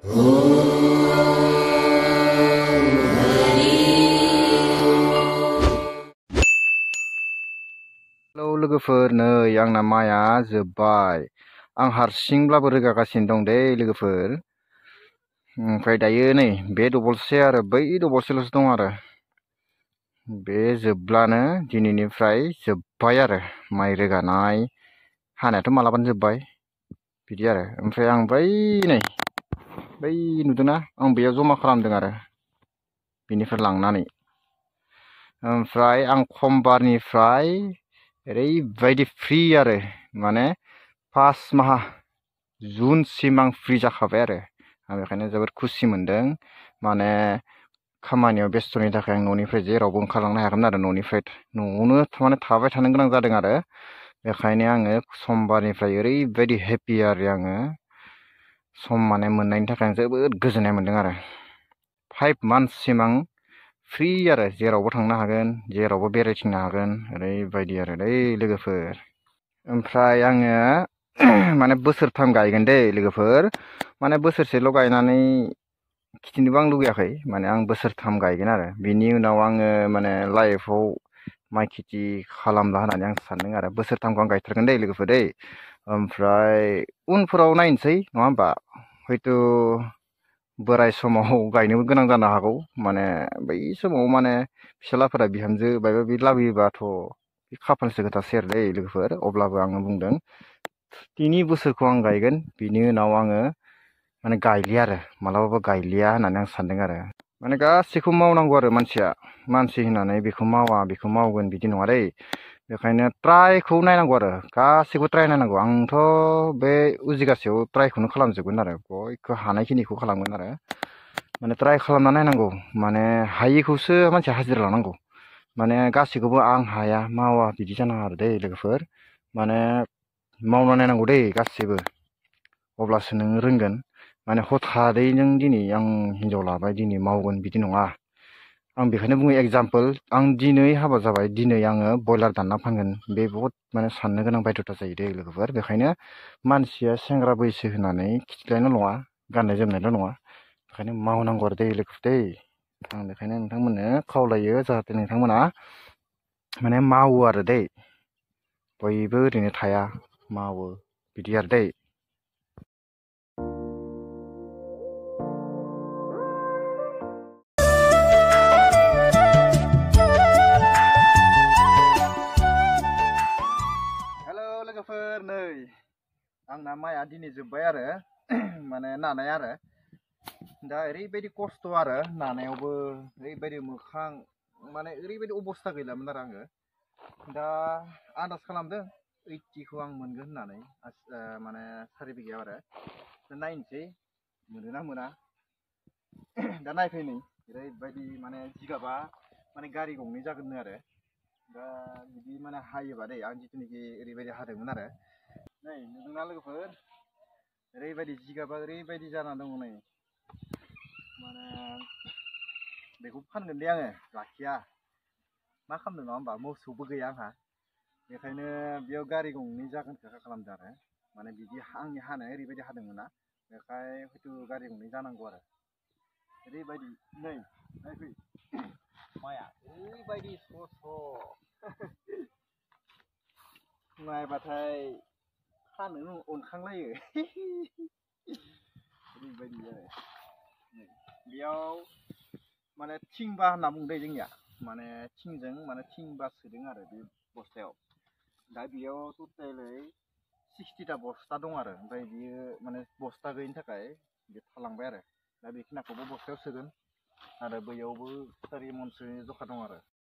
Hello लोगोफोर, नै आंना माइआ जोब्बाय। आं हारसिंब्लाबो रोगागासिनो दं दै लोगोफोर। ओमफ्राय दायो नै बे दबलसे आरो बै दबलसेल'सो दं आरो। बे जोबब्लानो दिनैनिफ्राय जोब्बाय आरो माइ रोगानाय हानायाथ' मालाबानो जोब्बाय बिदि आरो। ओमफ्राय आं बै नुदोंना, आं बेयाव जमा खालामदों आरो बिनिफ्राय लांनानै। ओमफ्राय आं समबारनिफ्राय ओरैबायदि फ्रि आरो, माने 5 माहा जुनसिम आं फ्रि जाखाबाय आरो। आं बेखायनो जोबोद खुसि मोनदों। माने खामानियाव बेस्थ'नि थाखाय आं न'निफ्राय जेरावबो ओंखारलांनो हायाखैमोन आरो। न'आवनो माने थाबाय थानो गोनां जादों आरो। बेखायनो आङो समबारनिफ्राय ओरैबायदि हेपि आरो आङो सम माने मोननायनि थाखाय आं जोबोद गोजोननाय मोनदों आरो। 5 मान्थसिम आं फ्रि आरो, जेरावबो थांनो हागोन, जेरावबो बेरायथिंनो हागोन, ओरैबायदि आरो दै लोगोफोर। ओमफ्राय आङो माने बोसोरथाम गायगोन दै लोगोफोर। माने बोसोरसेल' गायनानै खिथिनोबो आं लुगैयाखै, माने आं बोसोरथाम गायगोन आरो। बिनि उनाव आङो माने लाइफआव माइ खेथि खालामला होननानै आं सानदों आरो। बोसोरथामखौ आं गायथारगोन दै लोगोफोर दै। ओमफ्राय उनफोराव नायनोसै, नङा होमबा? हयथ' बोराय समाव गायनोबो गोनां जानो हागौ। माने बै समाव माने फिसालाफोरा बिहामजो बायबा बि लाबोयोबाथ' बे खाफालसो खोथासै आरो दै लोगोफोर। अब्लाबो आङो बुंदों 3 बोसोरखौ आं गायगोन, बिनि उनाव आङो माने गायलिया आरो, मालाबाबो गायलिया होननानै आं सानदों आरो। माने गासैखौबो मावनांगौ आरो मानसिया। मानसि होननानै बेखौ मावा बेखौ मावगोन बिदि नङा दै। बेखायनो ट्रायखौ नायनांगौ आरो, गासैखौबो ट्राय नायनांगौ। आंथ' बे उजिगासेयाव ट्रायखौनो खालामजोबगोन आरो, बयखौ हानायखिनिखौ खालामगोन आरो। माने ट्राय खालामना नायनांगौ। माने हायिखौसो मानसिया हाजिरा लानांगौ। माने गासैखौबो आं हाया मावा बिदि जानाङा आरो दै लोगोफोर। माने मावना नायनांगौ दै गासैबो, अब्लासो नों रोंगोन। माने हथादै नों दिनै आं हिनजाव लाबाय दिनै मावगोन बिदि नङा। आं बेखायनो बुङो, एगजामपोल, आं दिनै हाबा जाबाय, दिनै आङो बयलार दानना फानगोन, बे बहुद माने साननो गोनां बायध'था जायो दै लोगोफोर। बेखायनो मानसिया सेंग्रा बैसो होनानै खिथिलायल' नङा, गाननाय जोमनायल' नङा, बेखायनो मावनांगौ आरो दै लोगोफोर दै। आं बेखायनो नोंथांमोननो खावलायो, जाहाथे नोंथांमोना माने मावो आरो दै। बयबो ओरैनो थाया, मावो बिदि आरो दै। हेलौ लोगोफोर, नै आंना माइआ दिनै जोब्बाय आरो। माने नानाय आरो दा ओरैबायदि खस्थ' आरो नानायावबो, ओरैबायदि मोखां माने ओरैबायदि अबस्था गैलामोन आरो। आङो दा आन्दाज खालामदों 80खौ आं मोनगोन होननानै, माने 4 बिगायाव आरो। दा नायनोसै मोनोना मोना। दा नायफै नै ओरैबायदि माने जिगाबा माने गारि गंनै जागोननो आरो। दा बिदि माने हायोबा दै, आं जिथुनिखि ओरैबायदि हादोंमोन आरो। नै नुदोंना लोगोफोर, ओरैबायदि जिगाबा ओरैबायदि जाना दङ नै। माने बेखौ फानगोन दे आङो, लाखिया। मा खालामनो, नङा होमबा? मोसौबो गैया आंहा। बेखायनो बेयाव गारि गंनै जागोन खोथा खालामदों आरो। माने बिदि आंनि हानाया ओरैबायदि हादोंमोन ना, बेखाय हयथ' गारि गंनै जानांगौ आरो। ओरैबायदि नै नायफै, माइआ ओरैबायदि स्र'। नायबाथाय खानो अनखांलायो। ओरैबायदि आरो बेयाव माने थिंबा होनना बुंदों जोंनिया, माने थिंजों माने थिंबा सोदों आरो बे बस्थायाव। दा बेयाव टटेलै 60टा बस्था दं आरो। ओमफ्राय बियो माने बस्था गैयिनि थाखाय बे थालांबाय आरो। दा बेखिनिखौबो बस्थायाव सोगोन आरो बैयावबो 4 मनसो जखा दं आरो।